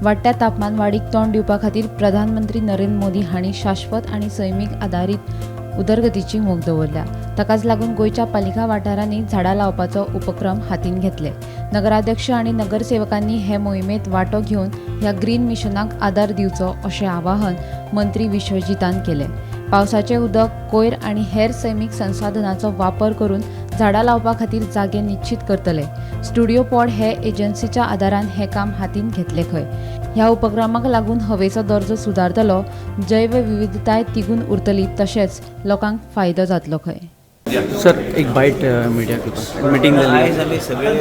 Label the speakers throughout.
Speaker 1: वाडट्या तापमान वाडीक तोंड दिवपा खातीर प्रधानमंत्री नरेंद्र मोदी हांणी शाश्वत आनी सैमीक आदारीत उदरगतीची मोख दवरल्या. ताकाच लागून गोंयच्या पालिका वाठारांनी झाडां लावपाचो उपक्रम हातीन घेतले. नगराध्यक्ष आनी नगरसेवकांनी हे मोहिमेंत वांटो घेवन ह्या ग्रीन मिशनाक आदार दिवचो, अशें आवाहन मंत्री विश्वजीतान केलें. पावसाचें उदक, कोयर आनी हेर सैमीक संसाधनाचो वापर करून झाडां लावपा खातीर जागे निश्चित करतले. स्टुडिओ पॉड हे एजन्सीच्या आदारान हें काम हातीन घेतले खंय. ह्या उपक्रमाक लागून हवेचो दर्जो सुदारतलो, जैव विविधताय तिगून उरतली, तशेंच लोकांक फायदो जातलो खंय.
Speaker 2: सर, एक बाईट मीडिया के पास. मीटिंग झाली.
Speaker 3: आयज आमी सगळे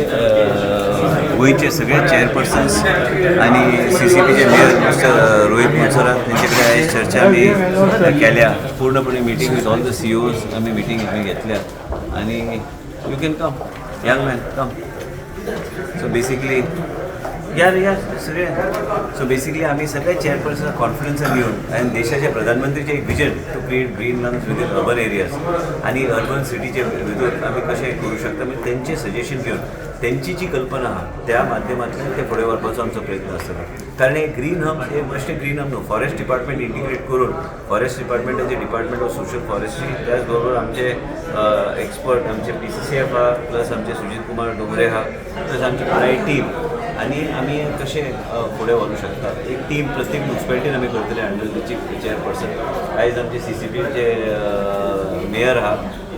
Speaker 3: गोंयचे सगळे चेअरपर्सन्स आनी सीसीपीचे मेयर मिस्टर रोहित मोन्सेरात, तेंचे कडेन आयज चर्चा आमी केल्या. पूर्णपणे meeting with all the CEOs आमी मिटींग आमी घेतल्या. आनी you can come, young man, come. So basically यार या सगळे, सो बेसिकली आमी सगळे चेअरपर्सन कॉन्फरन्सान येवन आनी देशाचे प्रधानमंत्रीचे एक vision to create green lungs within urban areas आनी अर्बन सिटीचे भितर आमी कशें करूं शकता, म्हणजे तेंचे सजेशन घेवन तेंची जी कल्पना आहा, त्या माध्यमांतल्यान ते फुडें व्हरपाचो आमचो प्रयत्न आसतलो. कारण हे ग्रीन हब हे बेश्टे ग्रीन हब न्हू, फॉरेस्ट डिपार्टमेंट इंटिग्रेट करून, फॉरेस्ट डिपार्टमेंटाचे डिपार्टमेंट ऑफ सोशल फॉरेस्ट्री, त्याच बरोबर आमचे एक्सपर्ट, आमचे पीसीसीएफ आहा, प्लस आमचे सुजीत कुमार डोंगरे आहा, प्लस आमची पुराय टीम आनी आमी कशें फुडें व्हरूंक शकता. एक टीम प्रत्येक मुन्सिपालिटीन आमी करतले अंडर the chief chairperson. आयज आमचे सीसीपीचे मेयर आहा,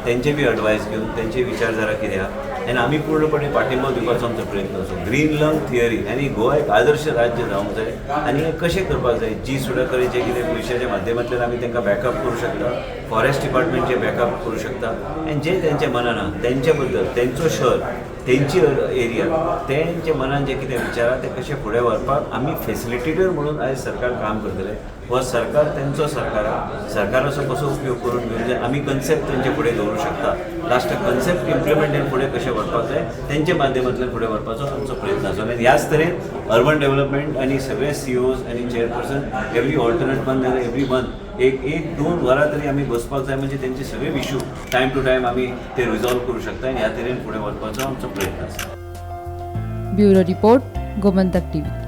Speaker 3: तेंचे बी एडवायस घेवन, तेंचे विचारधारा कितें आहा आनी आमी पूर्णपणे पाठिंबो दिवपाचो आमचो प्रयत्न आसा. ग्रीन लंग थियरी आनी गोवा एक आदर्श राज्य जावंक जाय आनी हें कशें करपाक जाय, जी सुद्दां जे कितें पयशाच्या माध्यमांतल्यान आमी तांकां बॅकअप करूं शकता, फॉरेस्ट डिपार्टमेंटचे बॅकअप करूं शकता आनी जे तेंच्या मनान आहा, तेंचे बद्दल, तेंचो शहर, तेंची एरिया, तेंच्या मनान जे कितें विचार आहा, ते कशें फुडें व्हरपाक आमी फेसिलिटेटर म्हणून आयज सरकार काम करतले. हो सरकार तेंचो सरकार आहा. सरकाराचो कसो उपयोग करून घेवन जाय, आमी कन्सेप्ट तेंचे फुडें दवरूंक शकता. लास्टाक कन्सेप्ट इम्प्लिमेंट फुडें कशें व्हरपाक जाय, तेंच्या माध्यमांतल्यान फुडें व्हरपाचो आमचो प्रयत्न आसा. आनी ह्याच तरेन अर्बन डेव्हलपमेंट आनी सगळे सीईओज आनी chairperson every alternate month, every month एक एक दोन वरां तरी आमी बसपाक जाय, म्हणजे तेंचे सगळे इशू टायम टू टायम आमी ते रिजॉल्व करूं शकता आनी ह्या तरेन फुडें व्हरपाचो आमचो प्रयत्न आसा.
Speaker 1: Bureau report, Gomantak TV.